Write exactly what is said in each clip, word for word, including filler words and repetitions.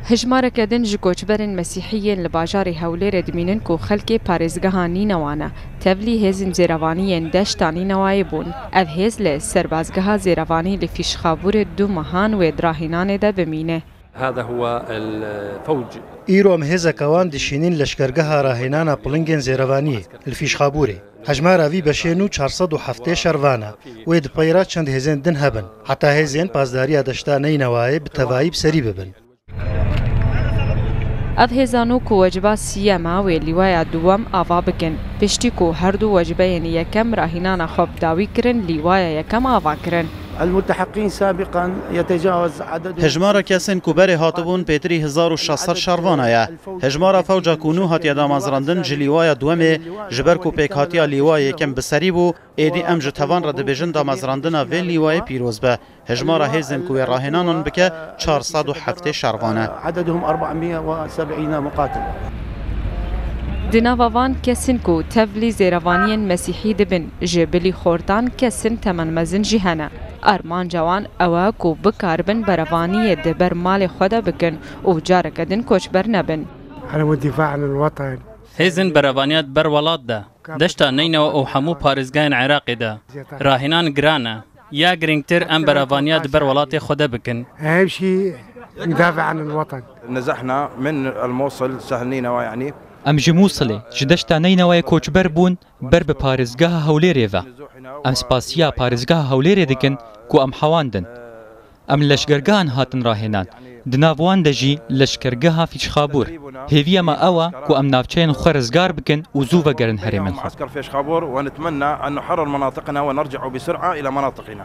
Hejmareke din ji koçberên Mesîhî yên li bajarê Hewlêrê dimînin ku xelkê parêzgeha Nînewa ne, tevlî hêzên zêrevanî yên deşta Nînewayê bûn. Ev hêz li serbazgeha zêrevanî li Fîşxabûrê du mehan wê di rahînanê de bimîne. هذا هو الفوج. Îro em hêzeke wan dişînîn leşkergeha rahênana pilingên zêrevaniyê li Fîşxabûrê. Hejmara vî beşê nû çar sed û heftê şervan e. Wê di pey re çend hêzên din hebin. Heta hêzên pazdariya deşta Neynewayê bi tevayî bi serî bibin. Ev hêza nû ku weciba siyem e, wê lîwaya duwem ava bikin. Piştî ku her du wecibeyên yekem rahînana xwe bi dawî kirin, lîwaya yekem ava kirin. الملتحقين سابقا يتجاوز عددهم. Hejmara kesên ku berê hatibûn pêtirî hezar û şeş sed şervana ye. Hejmara fewca ku nû hatiye damezrandin ji lîwaya duwemê, ji ber ku pêkhatiya lîwaya yekem bi serî bû, êdî em ji tevan re dibêjin damezrandina vê lîwayê pîroz be. Hejmara hêzên ku wê rahênanan bike çar sed û heftê şervan e. عددهم أربعمية وسبعين مقاتل. Di nava van kesên ku tevlî zêrevaniyên Mesîhî dibin, ji bilî xortan kesên temenmezin jî hene. Armanca wan ew e ku bikaribin berevaniyê di ber malê xwe de bikin û careke din koçber nebin. على مود دفاع عن الوطن. Hêzên berevaniya di ber welat de, deşta Neynewe û hemû parêzgehên Iraqê de, rahînan giran e. Ya girîngtir em berevaniya di ber welatê xwe de bikin. أهم شيء ندافع عن الوطن. نزحنا من الموصل سهل نينوى يعني. Em ji Mûsilê, ji deşta Neyneweyê koçber bûn ber bi parêzgeha Hewlêrê ve. Em spasiya parêzgeha Hewlêrê dikin ku em hewandin. Em li leşkergehan hatin rahênan. Di nav wan de jî leşkergeha Fîçxabûr. Hêviya me ew e ku em navçeyên xwe rizgar bikin û zû vegerin herêmên xwe. معسكر فيشخابور ونتمنى أن نحرر مناطقنا ونرجع بسرعة إلى مناطقنا.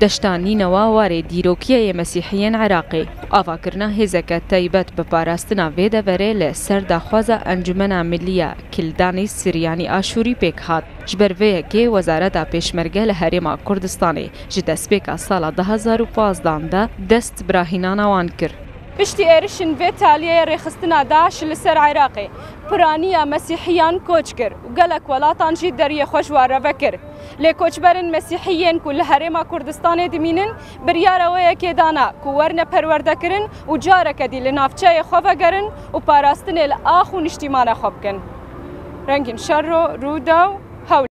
Deşta Nînewa warê dîrokiyê yê Mesîhiyên Iraqê. Avakirina hêzeke taybet bi parastina vê deverê li ser daxwaza Encûmena Millî ya Kildanî Siryanî Aşûrî pêk hat. Ji ber vê yekê Wezareta Pêşmerge li Herêma Kurdistanê ji destpêka sala du hezar û pazdan de dest bi rahînana wan kir. Piştî êrişên vê taliyê rêxistina DAIŞ li ser Iraqê, piraniya Mesîhiyan koç kir û gelek welatan jî deriyê xwe ji wan re vekir. Lê koçberên Mesîhî yên ku li Herêma Kurdistanê dimînin, biryara wê yekê dana ku werne perwerdekirin û careke dî li navçeyê xwe vegerin û parastinê li ax û niştîmana xwe bikin. Rengîn Şerro, Rûdaw, Hewlêr.